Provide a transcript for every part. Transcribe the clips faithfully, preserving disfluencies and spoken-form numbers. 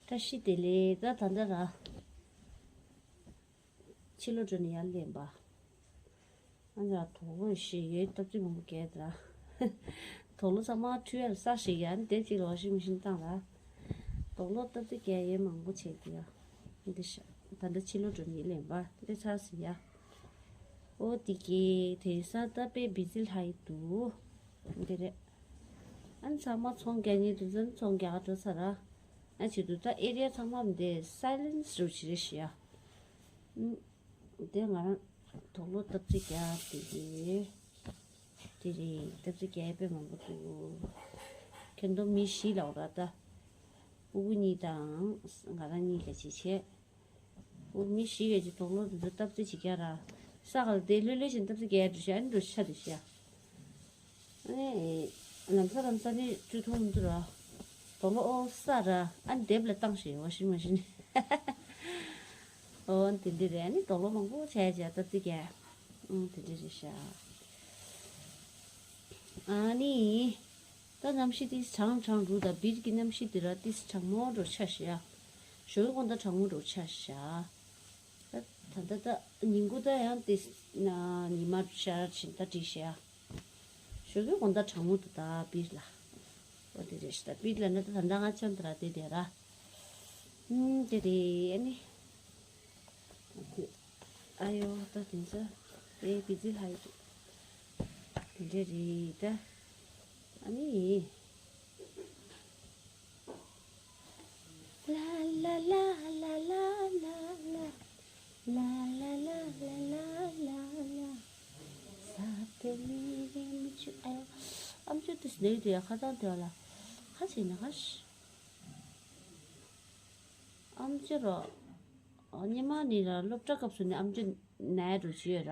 བཀྲ་ཤིས་བདེ་ལེགས། ད་ད་ད་ར། ཕྱི་ལོགས་འགྲོ་ནས་ཡར་སླེབས་པ། ཨ་ནི་ར་དོག་ལོ་ཞེས་ཡོད་སྟབས་ཚིག་མང་པོ་བརྒྱབ་ད་ར། དོག་ལོ་ཚང་མ་འཁྲུད་ཡར་ས་ཞིག་ཡར་ནས་དེབ་ཅིག་ལ་ཝ་ཤིང་མེ་ཤིན་བཏང་ར། དོག་ལོ་སྟབས་ཚིག་བརྒྱབ་ཡོད་མང་པོ་བྱས་ཏེ་ཡ། འདི་ཤ། ད་ལྟ་ཕྱི་ལོགས་འགྲོ་ནས་སླེབས་པ་དེ་ཚར་ཟིན་ཡ། ཨོ་དེ་གི་དེང་སང་ད་དཔེ་བི་ཛི་ལྷག་ཡི་འདུག་འདི་རེད། ཨ་ནི་ཚང་མ་ཚོང་རྒྱག་མཁན་དེ་ཚོ་ཚོང་རྒྱག་ག་འགྲོ་ཚར་ར། ཨ་བྱེད་དུས་ད་ཨེ་རི་ཡ་ཚང་མ་འདི་སའི་ལེན་སི་རུ་བྱེད་རེ་ཞིག་ཡ། ཨུམ། དེ་ང་རང་དོག་ལོ་སྟབས་ཚིག་རྒྱག་དེ་གི། དེ་རེད། སྟབས་ཚིག་རྒྱག་དཔེ་མང་པོ་འདུག་ཁྱོད་ཚོ་མི་བཞི་ལ་འོ་ར་ད། སྤུ་གུ་གཉིས་དང་ང་རང་གཉིས་ཀ་ཅིག་བྱས། འོ་མི་བཞི་ཡོད་ཀྱི་དོག་ལོ་འདི་ཚོ་སྟབས་ཚིག་ཅིག་རྒྱག་ར། ས་ག་ལ་དེ་ལྷོད་ལྷོད་བཞིན་སྟབས་ཚིག་རྒྱག་འགྲོ་ཤག་ཨ་ནི་འགྲོ་ཤག་འདི་ཤག་ཨ་ནི། ལམ་སང་ལམ་སང་ནི་བཀྲུས་ཐུབ་མི་འདུག་ར། དོག་ལོ་ཨོ་ས་ར་ཨ་ནི་དེབ་ལ་བཏང་ཞེས་ཝ་ཤིང་མ་ཤིན། ཨོ་དེ་འདྲ་རེད། ཨ་ནི་དོག་ལོ་མང་པོ་བྱས་བྱས་སྟབས་ཚིག་རྒྱག་ཨང་དེ་འདྲ་རེད་ཤག་ཨ་ནི། ད་གནམ་གཤིས་ཏིས་གྲང་གྲང་འདུག་ད་བིར་གྱི་གནམ་གཤིས་དེ་ར་ཏིས་གྲང་མོ་འགྲོ་ཆ་ཤག་ཞོགས་ཀྱི་དགོང་དག་གྲང་མོ་འགྲོ་ཆ་ཤག་ད་ད་ད་ཉིན་གུང་ད་ཡང་ཏིས་ན་ཉི་མ་ཤར་ཕྱིན་ད་བྲིས་ཤག་ཞོགས་ཀྱི་དགོང་དག་གྲང་མོ་འདུག་ད་བིར་ལ། འོ་དེ་རེད་ཤག་ད་བིར་ལ་ན་ད་ད་ང་ཅང་ད་ར་དེ་དེ་ར། ཨུམ་དེ་རེད་ཨ་ནི། ཨ་ཡོ་ད་དེ་ཚོ་དེ་བི་ཛི་ལྷག་ཡི་འདུག་དེ་འདྲ་རེད་ད། ཨ་ནི། ལ་ལ་ལ། ས་པེ་མི་རེ་མི་ཆུ་ཨ་ཡོ། ཨམ་ཅོ་དེ་སྣེ་དེ་ཡ་ཁ་ཏང་དེ་བ་ལ་ཁ་ཆེ་ན་ཁ་ཤ། ཨམ་ཅོ་རོ། ཉི་མ་ནི་ར་སློབ་གྲྭ་སྐབས་སུ་ནི་ཨམ་ཅོ་ནད་རུ་བྱེད་ཡོད་ར།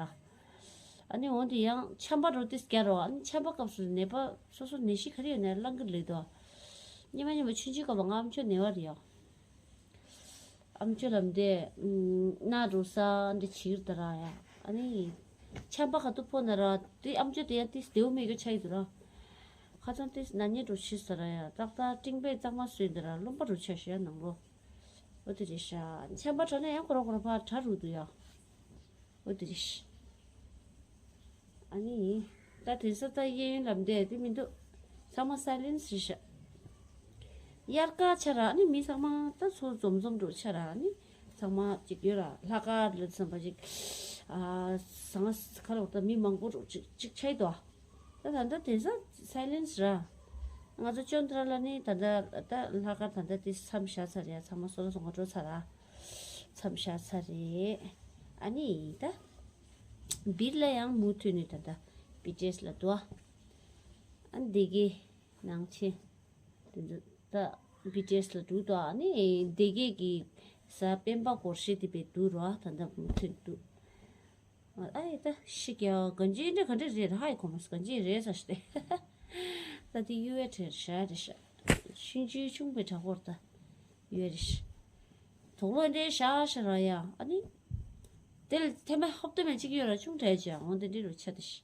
ཨ་ནི་འོན་ཏེ་ཡང་ཆམ་པ་རུ་ཏིས་རྒྱ་རོ། ཨ་ནི་ཆམ་པ་སྐབས་སུ་ནད་པ་སོ་སོ་ནད་གཞི་ག་རེ་ཡོད་ནའི་བླང་གི་ལེགས་དོ། ཉི་མ་ཉི་མ་ཆུང་ཆུང་སྐབས་ང་ཨམ་ཅོ་ནད་པ་རེད་ཡ། ཨམ་ཅོ་ལམ་དེ་ན་རུ་ས་འདི་བྱིར་ད་ར་ཡ། ཨ་ནི་ཆམ་པ་ག་ཏུ་ཕོ་ན་ར་དེ་ཨམ་ཅོ་དེ་ཡ་ཏིས་དེའུ་མེ་གི་ཆ་ཡི་དུ་ར། ཁ་ཚང་ཏིས་ན་ཉེ་རུ་ཆི་ས་ར་ཡ། ཏག་ཏག་ཀྲིང་པེ་གཙང་མ་སུས་ད་ར་རློན་པ་རུ་ཆ་ཤ་ནང་ལོ། འོ་དེ་རེད་ཤག་ཆམ་པ་དྲག་ན་ཡང་ཁོ་ར་ཁོ་ར་ཕར་དྲག་རུ་འདུག་ཡ། འོ་དེ་རེད་ཤག་ཨ་ནི། ད་དེང་སང་ད་གཡས་གཡོན་ལམ་བདེ་དེ་མི་འདུག་ཚང་མ་སའི་ལེན་སི་རེད་ཤག་དབྱར་ཁ་ཆ་ར་ཨ་ནི་མི་ཚང་མ་ད་ཚོ་འཛོམས་འཛོམས་འགྲོ་ཆ་ར་ཨ་ནི་ཚང་མ་ཅིག་ཡོད་ར་ལྷག་དཀར་ལ་འཛོམས་པ་ཅིག་ཨ་ཟང་ཁ་ལོག་ད་མི་མང་པོ་འགྲོ་ཅིག་ཅིག་ཆ་ཡི་དོ། ད་ད་ལྟ་དེང་སང་སའི་ལེན་སི་ར། ང་ཚོ་ཅོན་ཏྲ་ལ་ནི་ད་ལྟ་ད་ལྷག་དཀར་ད་ལྟ་དེ་མཚམས་བཞག་ཚར་རེད། ཚང་མ་སོ་སོ་སོ་ང་འགྲོ་ཚར་ར། མཚམས་བཞག་ཚར་རེད། ཨ་ནི་ད་བིར་ལ་ཡང་མུ་མཐུད་ནས་ད་ལྟ་བི་ཊི་ཨེས་ལ་འདུག་ཨ་ནི་སྡེ་དགེ་ནང་ཆེན་དེ་ཚོ་ད་བི་ཊི་ཨེས་ལ་འགྲོ་འདུག་ཨ་ནི་སྡེ་དགེ་གི་ས་སྤེན་པ་སྒོར་གཞས་དེ་བས་འདུག་ར། ད་ལྟ་མུ་མཐུད་འདུག་ཨ་ཡེ་ད་ཤི་ཀྱ་གན་ཇི་འདྲ་ག་འདྲ་རེད་ཧ་ཡེ་གོ་མ་སི་གན་ཇི་རེད་ས་ཤི་ཏེ། ད་དེ་ཡུ་ཨེ་ཁྲེར་ཤ་རེ་ཤ། ཤིང་ཆུའི་ཆུང་པའི་གྲྭ་སྐོར་ད་ཡུ་ཨེ་རེ་ཤ། དོག་ལོ་འདྲའི་ཤ་ཤ་ར་ཡ་ཨ་ནི། དེ་ལ་ཐེ་མ་ཧོབ་ཏེ་མེད་ཅིག་ཡོད་ར་ཆུང་གྲྭའི་ཅ་འོང་དེ་འདྲི་རུ་ཆ་དེ་ཤི།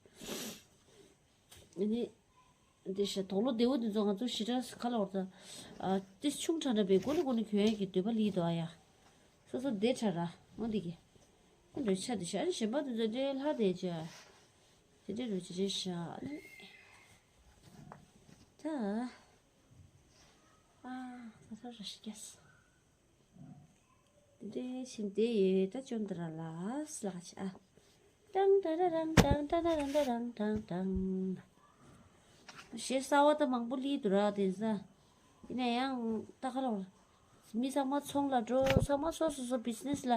ཨ་ནི། འདི་ཤ་དོག་ལོ་བདེ་བོ་འདི་ཚོ་ང་ཚོ་ཞི་དྲག་ཁ་ལ་བར་དུ། ཨ་ཏི་ཆུང་ཕྲ་འདྲ་པའི་སྒོ་ནས་སྒོ་ནས་གྱོན་ཡས་ཀྱི་འདོད་པ་ལི་དོ་ཨ་ཡ། སོ་སོ་བདེ་ཕྲ་ར་འོ་འདི་གི། ཨ་འདྲ་ཆ་འདི་ཤ་ཨ་ནི་གཞན་པ་འདི་ཚོ་འདྲའི་ལྷ་དེ་ཅ། དེ་འདྲའི་རུ་ཅི་རེད་ཤ་ཨ་ནི། ད། ཨ་ད་ད་ར་ཤི་ཀྱ་སི། དེ་འདྲའི་ཕྱིན་དེ་ཡོད་ད་ཅོན་ཏ་ར་ལ་སི་ལ་ཆ་ཨ། ཏང་ཏ་ར་རང་ཏང་ཏ་ར་རང་ཏ་རང་ཏང་ཏང་། ཞེ་ས་བ་ད་མང་པོ་ལི་དུ་ར་དེ་ས། ཡིན་ན་ཡང་ཏ་ཁ་ལོ། མི་ཚང་མ་ཚོང་ལ་འགྲོ་ཚང་མ་སོ་སོ་སོ་བི་ཛི་ནེ་སི་ལ་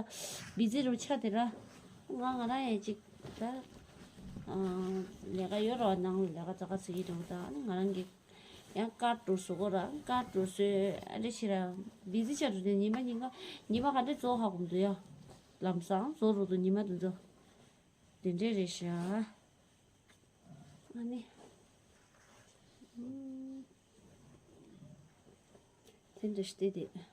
བི་ཛི་རུ་ཆ་དེ་ར། ང་ང་རང་ཡང་ཅིག་ད། ལས་ཀ་ཡོད་ར་ནང་ལ་ལས་ཀ་ཙག་ཙིག་ཡིན་འགྲོ་ད་ང་རང་གི། ཡང་ཀར་འགྲོ་བཟོ་དགོས་ར་ཀར་འགྲོ་བཟོས་ཨ་འདྲ་ཞིག་ར་བི་ཛི་ཆགས་འགྲོ་དུས་ཉི་མ་ཉིན་ག་ཉི་མ་ག་འདྲ་རྫོགས་ཧ་གོ་མི་འདུག་ཡ། ལམ་སང་རྫོགས་རུ་འདུག་ཉི་མ་འདུག་འདུག་དེ་འདྲས་རེད་ཤག་ཨ་ནི། དེ་འདྲ་ཞིག་དེ་དེ།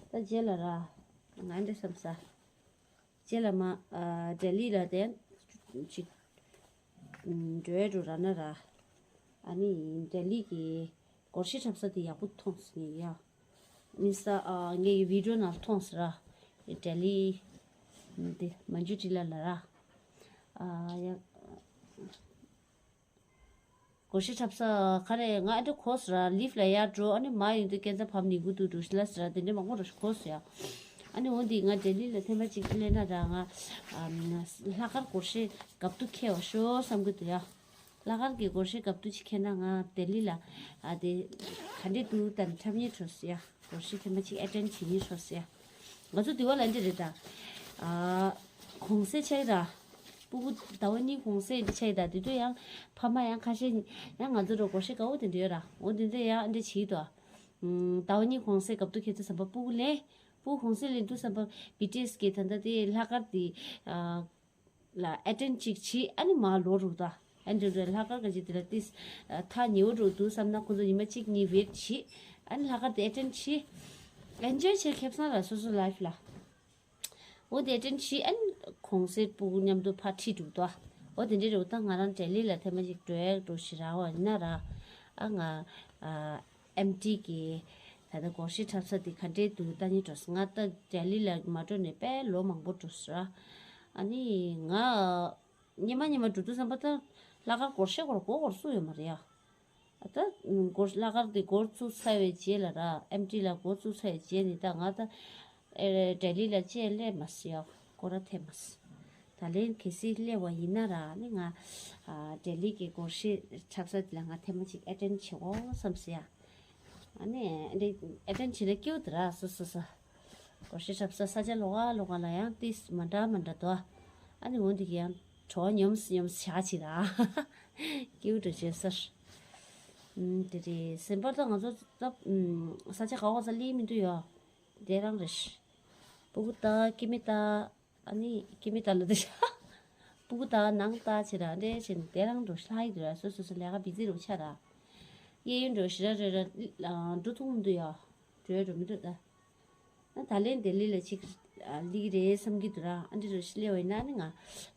ད་རྗེས་ལ་ར། ང་འདྲ་བསམ་ས། རྗེས་ལ་མ། ཨ་ལྡི་ལི་ལ་དེ། ཅིག་འགྲོ་ཡ་འགྲོ་ར་ན་ར། ཨ་ནི་ལྡི་ལི་གི་སྒོར་གཞས་འཁྲབ་ས་དེ་ཡག་པོ་མཐོང་སོང་ངས་ཡ། མི་ས་ཨ་ངའི་བི་ཌིའོ་ནང་མཐོང་སོང་ར། ལྡི་ལི་དེ་མན་ཇུ་ཊི་ལ་ལ་ར། ཨ་ཡ། སྒོར་གཞས་འཁྲབ་ས་ག་རེ། ང་ཨ་འདྲ་གོ་སོང་ར། ལིཕ་ལ་ཡར་འགྲོ། ཨ་ནི་མར་ཡོང་དུས་སྐས་འཛེག་ཕབ་ནས་སྒུག་འདུག་འགྲོ་ཤི་ལ་སོང་ར། དེ་འདྲ་མང་པོ་འགྲོ་ཤི་གོ་སོང་ཡ། ཨ་ནི་འོ་འདི་ང་ལྡི་ལི་ལ་ཐེངས་མ་གཅིག་སླེབས་ན་ར། ང་ཨ་ལྷག་དཀར་སྒོར་གཞས་རྒྱབ་ཏུ་འཁྱེར་བ་ཤོག་བསམ་གི་འདུག་ཡ། ལྷག་དཀར་གྱི་སྒོར་གཞས་རྒྱབ་ཏུ་ཅིག་འཁྱེར་ན་ང་ལྡི་ལི་ལ་ཨ་དེ་ག་འདྲས་འདུག་ད་འཁྲབ་སྙིང་བྲོ་སོང་ཡ། སྒོར་གཞས་ཐེངས་མ་གཅིག་ཨེ་ཊེན་ཌ་བྱེད་སྙིང་བྲོ་སོང་ཡ། ང་ཚོ་དེ་བ་ལ་འདི་རེད་ད། ཨ་གུང་སེང་ཆགས་ཡི་ར། སྤུ་གུ་ཟླ་བ་གཉིས་གུང་སེང་འདི་ཆགས་ཡི་ད། དེ་དུས་ཡང་ཕ་མ་ཡང་ཁ་ཤས་ཡང་ང་ཚོ་ར་སྒོར་གཞས་དགའ་བོ་དེ་འདྲ་ཡོད་ར། འོ་དེ་འདྲ་ཡང་འདི་བྱེད་ཀྱི་འདུག་ཨ་ཟླ་བ་གཉིས་གུང་སེང་རྒྱབ་ཏུ་འཁྱེར་དུས་ཙམ་པ་སྤུ་གུ་ལེན། སྤུ་གུ་གུང་སེང་ལེན་དུས་ཙམ་པ་བི་ཊི་ཨེས་གི་ད་ལྟ་དེ་ལྷག་དཀར་དེ་ཨ་ལ་ཨེ་ཊེན་ཌ་ཅིག་བྱེད། ཨ་ནི་མར་ལོག་རུག་ད། ཨ་འདྲ་འདྲ་ལྷག་དཀར་ག་ཅིག་དེ་ལ་ཏིས་ཐག་ཉེ་བོ་འགྲོ་འདུག་བསམ་ན་ཁོ་ཚོ་ཉི་མ་གཅིག་གཉིས་ཝེ་ཊི་བྱེད། ཨ་ནི་ལྷག་དཀར་དེ་ཨེ་ཊེན་ཌ་བྱེད། ཨེན་ཇོའི་བྱེད་ཁེ་བཟང་ར་སོ་སོ་ལའིཕ་ལ། འོ་དེ་ཨེ་ཊེན་ཌ་བྱེད། ཨ་ནི་གུང་སེང་སྤུ་གུ་མཉམ་དུ་ཕར་ཁྲིད་འགྲོ་འདུག་འོ་དེ་འདྲ་རེད། འོ་ད་ང་རང་ལྡི་ལི་ལ་ཐེངས་མ་གཅིག་འགྲོ་ཡག་འགྲོ་ཞིག་རག་པ་ཡིན་ན་ར། ཨ་ང་ཨ་ཨེམ་ཊི་གི་ད་ལྟ་སྒོར་གཞས་འཁྲབ་ས་དེ་ག་འདྲས་འདུག་ལྟ་སྙིང་བྲོ་སོང་། ང་ད་ལྡི་ལི་ལ་མ་འགྲོ་ནས་དཔེ་ལོ་མང་པོ་འགྲོ་སོང་ར། ཨ་ནི་ང་ཉི་མ་ཉི་མ་འགྲོ་དུས་ཙམ་པ་ད་ལྷག་དཀར་སྒོར་གཞས་སྐོར་མགོ་སྐོར་སུ་ཡོད་མ་རེད་ཡ། ཨ་ད་སྒོར་ལྷག་དཀར་དེ་འགོ་བཙུགས་ཚར་བའི་རྗེས་ལ་ར། ཨེམ་ཊི་ལ་འགོ་བཙུགས་ཚར་བའི་རྗེས་ནས་ད་ང་ད་ཨེ་ལྡི་ལི་ལ་ཅིག་སླེབས་མ་སོང་ཡ། སྐོར་ར་ཐེབས་མ་སོང་། ད་ལན་གལ་སྲིད་སླེབས་པ་ཡིན་ན་ར། ཨ་ནི་ང་ཨ་ལྡི་ལི་གི་སྒོར་གཞས་འཁྲབ་ས་དེ་ལ་ང་ཐེངས་མ་གཅིག་ཨེ་ཊེན་ཌ་བྱེད་དགོས་བསམ་སོང་ཡ། ཨ་ནི་འདི་ཨེ་ཊེན་ཌ་བྱེད་ན་སྐྱིད་པོ་འདུག་ར། སོ་སོ་སོ། སྒོར་གཞས་འཁྲབ་ས་ས་ཆ་ལོགས་ཀ་ལོགས་ཀ་ལ་ཡང་ཏིས་མ་འདྲ་མ་འདྲ་འདུག་ཨ་ནི་འོ་འདི་གི་ཡང་བྲོ་བ་ཉོམ་སི་ཉོམ་སི་བཞག་ཅིག་ར། སྐྱིད་པོ་འདུག་བྱས་སར། ཨུམ་དེ་རེད། སེམས་པར་ད་ང་ཚོ་ད་ཨུམ་ས་ཆ་ག་བ་ས་སླེབས་མི་འདུག་ཡ། དེ་རང་རེད། སྤུ་གུ་ད་ཀི་མི་ད། ཨ་ནི་ཀི་མི་ད་ལ་དེ་ཤ། སྤུ་གུ་ད་ནང་ད་ཆེ་ར་འདྲེ་ཆེ་ནི་དེ་རང་འགྲོ་ཤ་ཡི་འདུག་ར། སོ་སོ་སོ་ལས་ཀ་བི་ཛི་རུ་ཆ་ར། གཡས་གཡོན་འགྲོ་ཤི་ར་རེ་ར། འགྲོ་ཐུང་མི་འདུག་ཡ། འགྲོ་འགྲོ་མི་འདུག་ད། ད་ད་ལན་ལྡི་ལི་ལ་ཅིག་སླེབས་ཀྱི་རེད་བསམ་གྱི་འདུག་ར། ཨ་འདྲེ་རུ་ཤི་སླེབས་པ་ཡིན་ན་ནི་ང་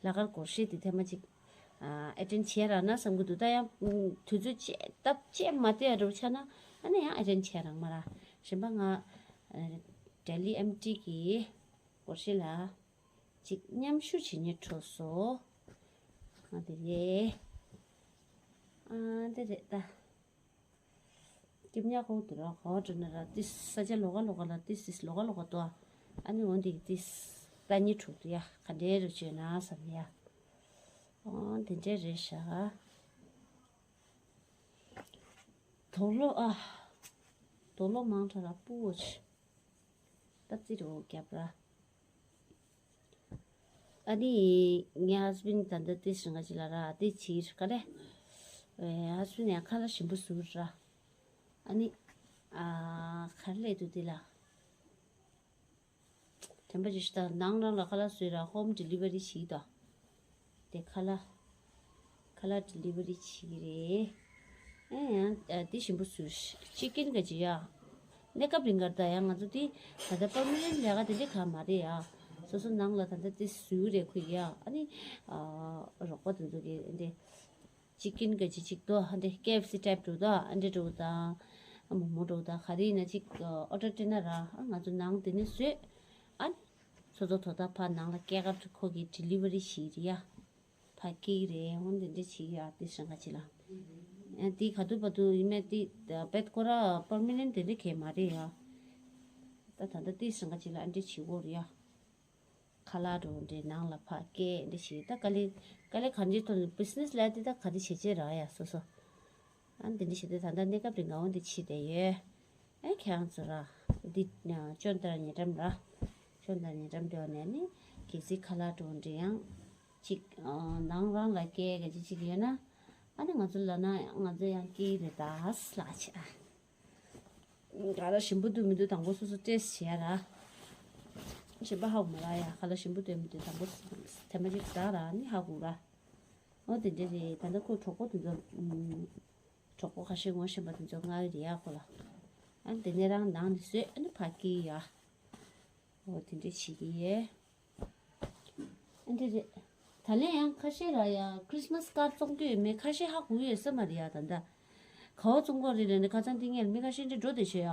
ལྷག་དཀར་སྒོར་གཞས་དེ་ཐེངས་མ་ཅིག་ཨེ་ཊེན་ཌ་བྱས་ར་ན་བསམ་གྱི་འདུག་ད་ཡང་དུས་ཚོད་ཅེ་སྟབས་ཅེ་མ་བདེ་ཡ་འགྲོ་ཆ་ན་ཨ་ནི་ཡང་ཨེ་ཊེན་ཌ་བྱས་རང་མ་ར། གཞན་པ་ང་ལྡི་ལི་ཨེམ་ཊི་གི་སྒོར་གཞས་ལ་ཅིག་མཉམ་ཞུགས་བྱེད་སྙིང་བྲོ་སོང་། ང་དེ་རེད། ཨ་དེ་རེད་ད། སྐྱིད་ཉག་ཁོག་དུ་ར་ག་བ་འགྲོ་ན་ར་ཏིས་ས་ཆ་ལོགས་ཀ་ལོགས་ཀ་ལ་ཏིས་ཏིས་ལོགས་ཀ་ལོགས་ཀ་ཏོ། ཨ་ནི་འོ་འདི་ཏིས་ལྟ་སྙིང་བྲོ་འདུག་ཡ། ག་འདྲའི་རུ་བྱོས་ན་བསམ་ཡ། ཨོ་དེ་འདྲའི་རེད་ཤག་དོ་ལོ་ཨ། དོ་ལོ་མང་དྲགས་ར་སྤུ་བོ་ཆེ། ད་རྩི་རུ་རྒྱབ་ར། ཨ་ནི་ངའི་ཧ་སི་བེན་ད་ལྟ་ཏི་སྲིང་ག་ཅི་ལ་ར་ཏི་ཆི་ར་ག་རེ། ཨེ་ཧ་སི་བེན་ཡང་ཁ་ལག་ཞིམ་པོ་བཟོ་ར། ཨ་ནི་ཨ་ག་རེ་ལས་འདུག་དེ་ལ། དྲན་པ་ཅི་ཞིག་ད་ནང་རང་ལ་ཁ་ལག་བཟོས་ར་ཧོམ་ཌི་ལི་ཝ་རི་བྱེད་ཀྱི་འདུག་དེ་ཁ་ལག་ཁ་ལག་ཌི་ལི་ཝ་རི་བྱེད་ཀྱི་རེད། ཨེ་ཡང་ཨ་དེ་ཞིམ་པོ་བཟོས། ཅི་ཀིན་ག་ཅི་ཡ། གནས་སྐབས་རིང་གར་ད་ཡང་ང་ཚོ་དེ་ད་ལྟ་པར་མ་ནེན་ཊི་ལས་ཀ་དེ་འདྲ་གང་མ་རེད་ཡ། སོ་སོ་ནང་ལ་ད་ལྟ་དེ་བཟོས་རེད་ཁོ་ཡ། ཨ་ནི་ཨ་རོགས་པ་དེ་ཚོ་གི་འདི་ཅི་ཀིན་ག་ཅི་ཅིག་ཏོ་ཨ་འདྲ་ཀེ་ཨེཕ་སི་ཊའིབ་འགྲོ་ད་ཨ་འདྲ་འགྲོ་དང་། མོག་མོག་འགྲོ་དང་ག་རེ་ཡིན་ན་ཅིག་ཨོ་ཌར་སྤྲད་ན་ར་ཨ་ང་ཚོ་ནང་དེ་ནས་བཟོས། ཨ་ནི་སོ་སོ་དོ་ད་ཕར་ནང་ལ་སྐྱེལ་ག་ཁོ་གི་ཌི་ལི་ཝ་རི་བྱེད་རེད་ཡ། ཕ་སྐྱེལ་གྱི་རེད། འོ་འདི་འདྲ་བྱེད་ཀྱི་ཡོད་ཨ་ཏི་སྲང་ཁ་ཅིག་ལ། ཨ་འདི་ག་དུས་བར་དུ་ཡིན་མེད་འདི་བེད་ཁོ་ར་པར་མ་ནེན་ཊི་དེ་འདྲ་གས་མ་རེད་ཡ། ད་ད་ལྟ་ཏི་སྲང་ཁ་ཅིག་ལ་ཨ་འདྲ་བྱེད་དགོས་རེད་ཡ། ཁ་ལག་འགྲོ་འདྲ་ནང་ལ་ཕ་སྐྱེལ་འདྲ་བྱེད་ད་དཀའ་ལས་དཀའ་ལས་གང་ཅི་ཐོན་བི་ཛི་ནེ་སི་ལ་དེ་ད་ག་རེ་བྱེད་བྱེད་ར་ཡ་སོ་སོ། ཨ་འདི་འདྲ་བྱེད་དུས་ད་ལྟ་གནས་སྐབས་རིང་ང་འོ་འདི་བྱེད་བསྡད་ཡོད། ཨེ་ཁྱེད་རང་ཚོ་ར། འདི་ཅོན་ཏ་ཉེ་འགྲམ་ར། ཅོན་ཏ་ཉེ་འགྲམ་དེ་བ་ནས་ནི་གལ་སྲིད་ཁ་ལག་འགྲོ་འདྲ་ཡང་ཅིག་ནང་རང་ལ་སྐྱེལ་ག་ཅི་ཅིག་ཡོད་ན། ཨ་ནི་ང་ཚོ་ལ་ན་ང་ཚོ་ཡང་སྐྱེལ་རེད་ད་ལགས་ཆེ་ཨ། ག་ལ་ཞིམ་པོ་འདུག་མི་འདུག་དང་པོ་སོ་སོ་ཊེ་སི་བྱེད་ཡ་ར། ཞིམ་པ་ཧ་གོ་མ་ལ་ཡ་ག་ལ་ཞིམ་པོ་འདུག་མི་འདུག་དང་པོ་དེ་མ་ཅིག་ཟ་ར་ནི་ཧ་གོ་ར། འོ་དེ་འདྲ་རེད། ད་ལྟ་ཁོ་གྲོགས་པོ་དེ་ཚོ་གྲོགས་པོ་ཁ་ཤས་ངོ་ཤེས་པ་དེ་ཚོ་མངགས་ཡོད་རེད་ཡ་ཁོ་ལ། ཨ་དེ་ནས་རང་ནང་ནས་བཟོས་ཨ་ནི་ཕ་སྐྱེལ་ཡ། འོ་དེ་འདྲ་བྱེད་ཀྱི་ཡོད། ཨ་འདྲ་རེད། ད་ལན་ཡང་ཁ་ཤས་ར་ཡ་ཁྲི་སི་མ་སི་ཀར་བཙོང་རྒྱུ་ཡོད་མེད་ཁ་ཤས་ཧ་གོ་ཡོད་ས་མ་རེད་ཡ་ད་ལྟ། ག་བ་བཙོང་གོ་རེད་ལབ་ནས་ཁ་སང་འདི་ངས་མི་ཁ་ཤས་འདྲ་འགྲོ་བསྡད་བྱས་ཡ།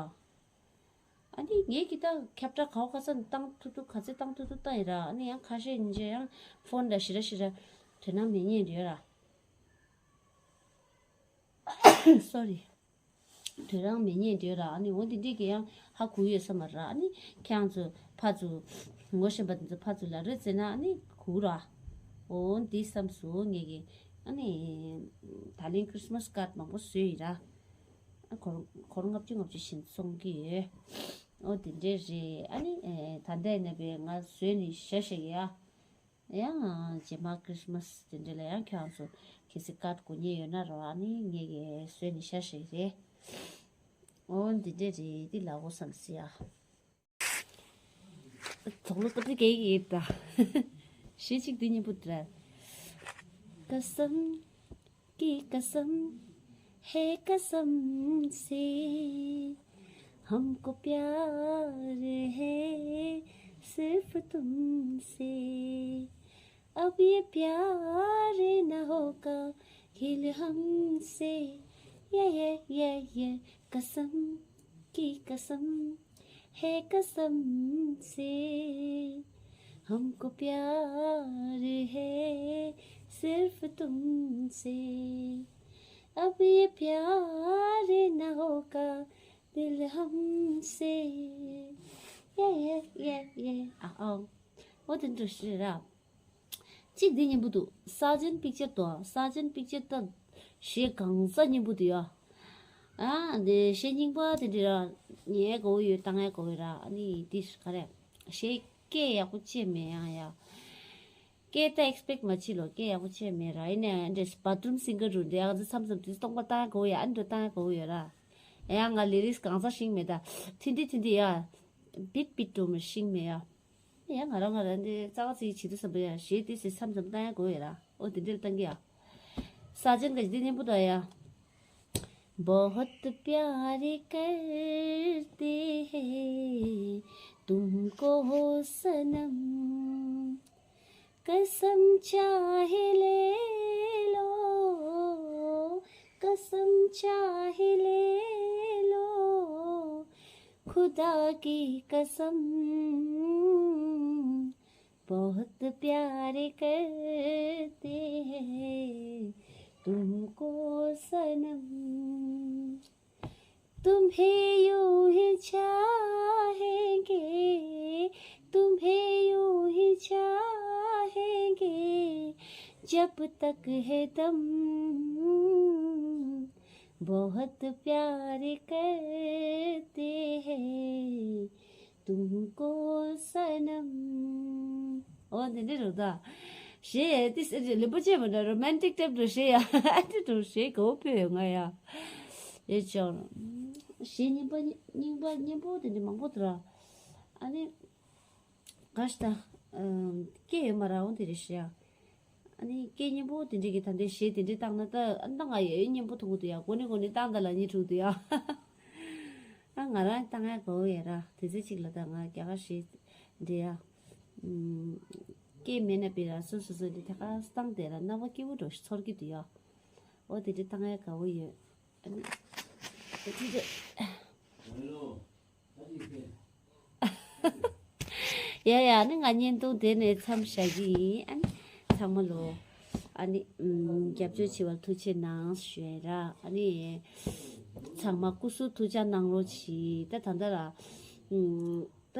ཨ་ནི་ངས་ཀྱི་ད་ཁྱབ་བསྒྲགས་ག་བ་ཁ་སང་བཏང་ཐུབ་ཐུབ་ག་ཚད་བཏང་ཐུབ་ཐུབ་བཏང་ཡིན་ར། ཨ་ནི་ཡང་ཁ་ཤས་ཉིན་བྱས་ཡང་ཕོན་འདྲ་ཞེ་དྲག་ཞེ་དྲག་དོ་སྣང་མེད་ཉེན་འདྲ་ཡོད་ར། སོ་རི། དོ་སྣང་མེད་ཉེན་འདྲ་ཡོད་ར། ཨ་ནི་འོ་འདི་འདྲས་ཀྱི་ཡང་ཧ་གོ་ཡོད་ས་མ་ར། ཨ་ནི་ཁྱེད་རང་ཚོ་ཕར་ཚུར་ངོ་ཤེས་པ་དེ་ཚོ་ཕར་ཚུར་ལབ་རེས་བྱས་ན་ཨ་ནི་གོ་ར། འོ་འདི་བསམ་སོང་ངས་ཀྱི། ཨ་ནི་ད་ལན་ཁྲིས་མས་ཀཱཌ་མང་པོ་བཟོས་ཡིན་ར། ཨ་སྒོར་སྒོར་ལྔ་བཅུ་ལྔ་བཅུ་བཞིན་བཙོང་གི་ཡོད། འོ་དེ་འདྲས་རེད། ཨ་ནི་ཨེ་ད་ལྟ་ཡིན་ན་བས་ང་བཟོས་ནས་བཞག་བཞག་གི་ཡ། ཡང་རྗེས་མ་ཁྲིས་མས་དེ་འདྲས་ལ་ཡང་ཁྱེད་རང་ཚོ་གལ་སྲིད་ཀཱཌ་དགོས་ཉེན་ཡོད་ན་རོ། ཨ་ནི་ངས་ཀྱིས་བཟོས་ནས་བཞག་བཞག་གི་རེད། འོ་འདི་འདྲས་རེད། འདི་ལ་འོ་བསམ་སི་ཡ། དོགས་ལོ་ཏོག་ཙི་གས་ཡིན་ད། གཞས་གཅིག་འདི་སྙན་པོ་འདུག་ར། कसम की कसम है कसम से, हमको प्यार है सिर्फ तुमसे। अब ये प्यार न होगा हिल हमसे। ये ये ये ये कसम की कसम है कसम से, हमको प्यार है सिर्फ तुमसे। अब ये प्यार न होगा दिल हमसे। ये ये ये ये आ आ। འོ་དེ་འདྲ་ཞིག་ར། གཅིག་འདི་སྙན་པོ་འདུག། ས་ཆེན་པིག་ཅར་དང་ས་ཆེན་པིག་ཅར་ད་གཞས་གང་ས་སྙན་པོ་འདུག་ཡ། ཨ་འདི་གཞས་རྙིང་པ་དེ་འདྲ་ར་ཉན་དགོས་ཡོད། བཏང་ཡ་དགོས་ཡོད་ར། ཨ་ནི་འདི་ག་རེ་གཞས་སྐད་ཡག་པོ་བྱས་མེད་ཡང་ཡ། སྐད་ད་ཨེགས་པེག་མ་བྱེད་ལོ། སྐད་ཡག་པོ་བྱས་མེད་ར། ཡིན་ནའི་འདྲེ་བཱཐ་རུམ་སིང་གར་རུ་འདྲེ་ཡག་ཚེ་མཚམས་མཚམས་དུས་སྟོང་པ་བཏང་ཡ་དགོས་ཡ། ཨ་འདྲ་བཏང་ཡ་དགོས་ཡོད་ར། ཡང་ང་ལི་རིགས་གང་ས་ཤེས་མེད་ད། ཐིན་ཏི་ཐིན་ཏི་ཡ། བིད་བིད་འགྲོ་མ་ཤེས་མེད་ཡ། ཡང་ང་རང་ང་རང་འདི་རྩ་བ་ཚིག་བྱེད་དུས་བསམ་པ་ཡ་གཞས་དེ་ཟེར་མཚམས་མཚམས་བཏང་ཡ་དགོས་ཡོད་ར། ཨོ་དེ་འདྲ་བཏང་གི་ཡ། ས་ཆེན་ག་ཞིག་དེ་སྙན་པོ་ད་ཡ། बहुत प्यार करते हैं तुमको सनम। कसम चाहे ले लो, कसम चाहे ले लो, खुदा की कसम, बहुत प्यार करते हैं तुमको सनम। तुम्हें यूं ही चाहेंगे, तुम्हें यूं ही चाहेंगे, जब तक है दम, बहुत प्यार करते हैं तुमको सनम। འོ་འདི་འདྲ་རེད་ད། གཞས་དེ་ལེན་པོ་ཆེ་མ་འདྲ་རོ་མན་ཊིག་ཊེབ་འགྲོ་གཞས་ཡ། ཨ་འདྲ་འགྲོ་གཞས་གོ་བོད་ཡོད་ང་ཡ། ཡོད་ཅོག། གཞས་རྙིང་པ་རྙིང་པ་སྙན་པོ་དེ་འདྲ་མང་པོ་འདུག་ར། ཨ་ནི། ག་ཞིག་ད། སྐད་ཡོད་མ་ར་འོ་དེ་རེད་ཤི་ཡ། ཨ་ནི་སྐད་སྙན་པོ་དེ་འདྲས་ཀྱི་ད་འདྲའི་གཞས་དེ་འདྲས་བཏང་ན་ད་ཨ་ནི་ད་ང་ཡོད་སྙན་པོ་མཐོང་གི་འདུག་ཡ། གོ་ནི་གོ་ནི་བཏང་ད་ལ་ཉི་དྲུག་འདུག་ཡ། ཨ་ང་རང་བཏང་ཡ་གོ་ཡ་ར། དེ་ཚེ་གཅིག་ལ་ད་ང་རྒྱ་གར་གཞས་འདྲ་ཡ། སྐད་མེད་ན་པི་ར་སོ་སོ་སོ་འདི་ད་ག་བཏང་དེ་ར་རྣ་བ་སྐྱིད་པོ་འགྲོ་ཚོར་གི་འདུག་ཡ། འོ་དེ་འདྲས་བཏང་ཡ་གོ་ཡོད། ཨ་ནི། དེ་འདྲས། ཡ་ཡ། ཨ་ནི་ང་བརྙན་ཐུང་དེ་ནས་མཚམས་བཞག་གི་ཡིན། ཨ་ནི་ཚང་མ་ལོ། ཨ་ནི་ཨམ། རྒྱབ་སྐྱོར་བྱེད་པར་ཐུགས་རྗེ་གནང་ཞུ་ཡ་ར། ཨ་ནི་ཚང་མ་སྐུ་གཟུགས་ཐུགས་ཅག་གནང་རོགས་གྱིས། ད་ད་ལྟ་ར། ཨམ། ད་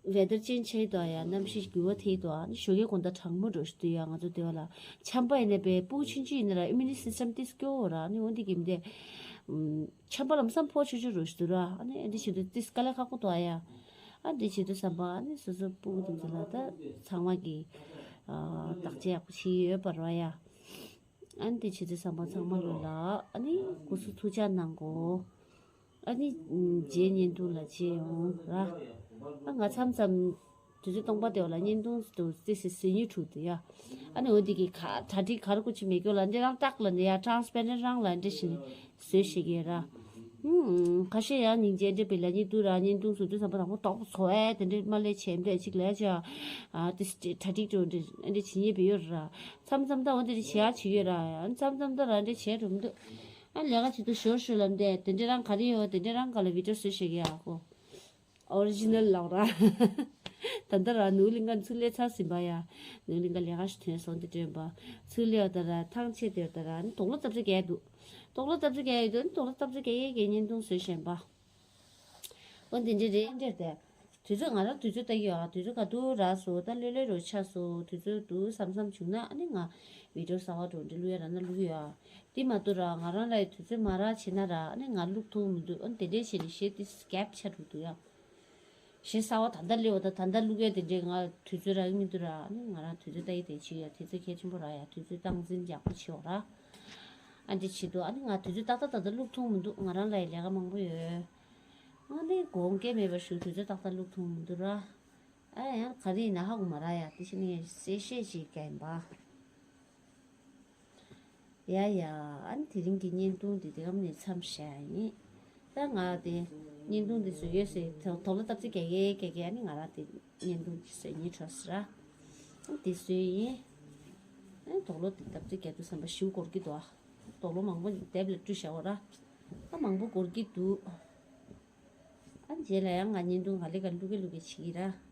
ཝེ་དར་ཅེན་ཇི་བྱས་འདུག་ཡ། གནམ་གཤིས་འགྱུར་བ་ཐེབས་འདུག་ཨ་ནི་ཞོགས་ཀའི་དགོང་དག་གྲང་མོ་འགྲོ་བཞིན་འདུག་ཡ། ང་ཚོ་དེ་བ་ལ་ཆམ་པ་ཡིན་ན་པའི་སྤུ་གུ་ཆུང་ཆུང་ཡིན་ན་ར་ཨིམ་ཡུ་ནི་སི་སི་ཊམ་ཏིས་སྐྱོ་བོ་ར། ཨ་ནི་འོན་ཏེ་གིམ་དེ། ཨམ། ཆམ་པ་ལམ་སང་ཕོག་ཆུ་ཆུ་རུ་ཞིག་འདུག་ར། ཨ་ནི་འདི་བྱེད་དུས་ཏིས་དཀའ་ལས་ཁག་པོ་འདུག་ཨ་ཡ། ཨ་འདི་བྱེད་དུས་བསམ་པ་ཨ་ནི་སོ་སོ་སྤུ་གུ་དེ་ཚོ་ལ་ད་ཚང་མ་གི་ཨ་བདག་གཅེས་ཡག་པོ་བྱེད་ཡོད་པ་ར་ཡ། ཨ་ནི་འདི་བྱེད་དུས་བསམ་པ་ཚང་མ་ལོ་ལ་ཨ་ནི་སྐུ་གཟུགས་ཐུགས་ཅག་གནང་གོ། ཨ་ནི་རྗེས་བརྙན་ཐུང་ལ་མཇལ་ཡོང་ར། ཨ་ང་མཚམས་མཚམས། དུས་ཚོད་སྟོང་པ་དེ་བ་ལ་བརྙན་ཐུང་དུ་ཙི་སི་སི་ཉི་དྲུག་དུ་ཡ། ཨ་ནི་འོ་དེ་གི་ཁ་གྲ་སྒྲིག་ག་རེ་ཀུ་ཅི་མེད་སྐྱོ་ལ་འདི་རང་སྟག་ལ་འདི་ཡ་ཊ་རན་སི་པེ་རེན་ཊི་རང་ལ་འདི་བཞིན་བཟོས་ཤེས་ཀྱི་ར། ཧུམ། ཁ་ཤས་ཡང་སྙིང་རྗེ་འདྲེ་པི་ལ་ཉི་དུ་ར་བརྙན་ཐུང་བཟོ་དུས་བསམ་པ་དང་པོ་དོག་པོ་ཚོ་ཨེ་དེ་འདྲེ་མ་ལས་བྱས་འདྲེ་གཅིག་ལས་བྱ། ཨ་ཏི་སི་གྲ་སྒྲིག་འགྲོ་འདྲེ་འདྲེ་བྱེད་ཉེས་པི་ཡོད་ར། མཚམས་མཚམས་ད་འོ་དེ་འདྲེ་བྱེད་ཡ་བྱེད་ཡོད་ར། མཚམས་མཚམས་ད་ར་འདྲེ་བྱེད་འགྲོ་མི་འདུག་ཨ་ལས་ཀ་བྱེད་དུས་ཞོར་ཞོར་ལ་འདི་དེ་འདྲ་རང་ག་རེ་ཡོད་དེ་འདྲ་རང་ག་ལ་བི་ཌིའོ་བཟོས་བཞག་གི་ཡ་ཧོ། ཨོ་རི་ཇི་ནལ་ལབ་ར། ད་ལྟ་ར་ནུ་གླིང་ག་ཚུར་སླེབས་ཚར་ཟིན་པ་ཡ། ནུ་གླིང་ག་ལས་ཀ་ཞིག་ཐོན་སོང་དེ་སྟོན་པ། ཚུར་སླེབས་ད་ར་ཐང་ཆད་དེ་ད་ར་ནི་དོག་ལོ་སྟབས་ཚེ་རྒྱལ་འདུག་དོག་ལོ་སྟབས་ཚེ་རྒྱལ་ཡོད་དོ་ནི་དོག་ལོ་སྟབས་ཚེ་རྒྱལ་ཡས་ཀྱི་བརྙན་ཐུང་བཟོས་བཞིན་པ། ཨོ་འདི་འདྲ་རེད་འདྲ་དེ། དུས་ཚོད་ང་རང་དུས་ཚོད་ལྟ་གི་ཡོད་ཨ། དུས་ཚོད་ག་དུས་རག་སོང་ད་ལོས་ལོས་རོ་ཆགས་སོང་། དུས་ཚོད་འདུག་བསམ་བསམ་བྱུང་ན་ཨ་ནི་ང་བི་ཌིའོ་གསར་བ་འགྲོ་འདྲི་བླུག་ཡ་རག་ན་བླུག་གི་ཡོད་ཨ། དེ་མ་གཏོགས་ར་ང་རང་ལ་དུས་ཚོད་མ་རག་བྱེད་ན་ར་ཨ་ནི་ང་བླུག་ཐུབ་མི་འདུག་ཨ་ནི་དེ་འདྲས་བྱས་ནས་གཞས་དེ་སྐེབ་ཆགས་འགྲོ་འདུག་ཡ། གཞས་གསར་བ་ད་ལྟ་སླེབས་པ་དང་ད་ལྟ་བླུག་ཡ་དེ་འདྲས་ང་དུས་ཚོད་རག་གི་མི་འདུག་ར། ཨ་ནི་ང་རང་དུས་ཚོད་ལྟ་ཡི་དེ་བྱེད་ཡ་དེ་ཚོད་གལ་ཆེན་པོ་རག་ཡ། དུས་ཚོད་སྟངས་འཛིན་ཡག་པོ་བྱེད་འོག་ར། ཨ་འདྲས་བྱེད་འདུག་ཨ་ནི་ང་དུས་ཚོད་ཏག་ཏག་ད་ལྟ་བླུག་ཐུབ་མི་འདུག་ང་རང་ལ་ཡི་ལས་ཀ་མང་པོ་ཡོད། ཨ་ནི་དགོངས་འགལ་མེད་པ་ཞུ། དུས་ཚོད་ཏག་ཏག་བླུག་ཐུབ་མི་འདུག་ར། ཨ་ཡང་ག་རེ་ཡིན་ན་ཧ་གོ་མ་ར་ཡ། དེ་བཞིན་ངས་གསལ་བཤད་ཅིག་བཀའ་ཡིན་པ། ཡ་ཡ། ཨ་ནི་དེ་རིང་གི་བརྙན་ཐུང་འདི་དེ་གམ་ནས་མཚམས་བཞག་ཡིན། ད་ང་དེ་བརྙན་ཐུང་འདི་བཟོ་ཡོད་ཟེར་དོ་དོག་ལོ་སྟབས་ཚེ་རྒྱག་གེ་རྒྱག་གེ་ཨ་ནི་ང་རང་དེ་བརྙན་ཐུང་ཅིག་བཟོས་ཉིན་འཕྲོ་ཟེར་ར། ཨ་དེ་བཟོས་ཡིན། ཨ་ནི་དོག་ལོ་དེ་སྟབས་ཚེ་རྒྱག་དུས་བསམ་པ་ཞིའུ་འགོར་གི་འདུག་ཨ། དོག་ལོ་མང་པོ་དེབ་ལ་བཀྲུས་བཞག་འོ་ར། ཨ་མང་པོ་འགོར་གི་འདུག་ཨ་རྗེས་ལ་ཡང་ང་བརྙན་ཐུང་ག་ལེ་ག་ལེ་བླུག་གེ་བླུག་གེ་བྱེད་ཀྱི་ར།